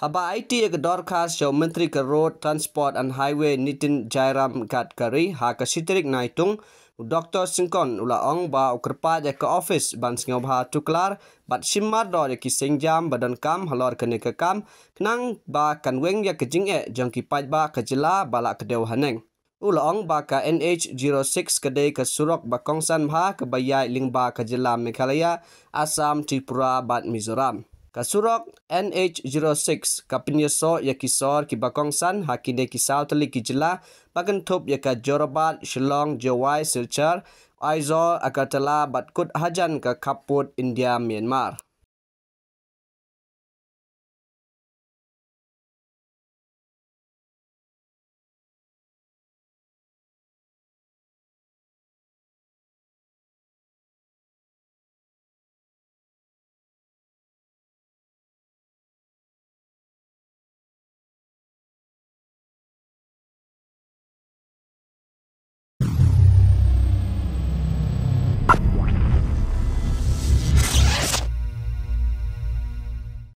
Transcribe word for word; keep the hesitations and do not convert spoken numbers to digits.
Haba aiti ïa ka dorkhas sha u Myntri ka Road Transport and Highway Nitin Jairam Gadkari ha ka shi tarik Naitung, u Doktor Syngkon u la ong ba u kyrpad ïa ka office ban sngewbha tuklar bad shim mardor ïa ki sienjam ba donkam halor kane ka kam, khnang ba kan weng ïa ka jingeh jong ki paidbah ka jylla ba la kdew haneng. U la ong ba ka N H zero six ka dei ka surok ba kongsan bha kaba ïaid lyngba ka jylla Meghalaya, Assam, Tripura bad Mizoram. Ka surok N H zero six ka pynïasoh ïa ki sor kiba kongsan ha kine ki saw tylli ki jylla, ba kynthup ïa ka Jorabat, Shillong, Jowai, Silchar, Aizawl, Agartala bad kut hajan ka khappud India Myanmar.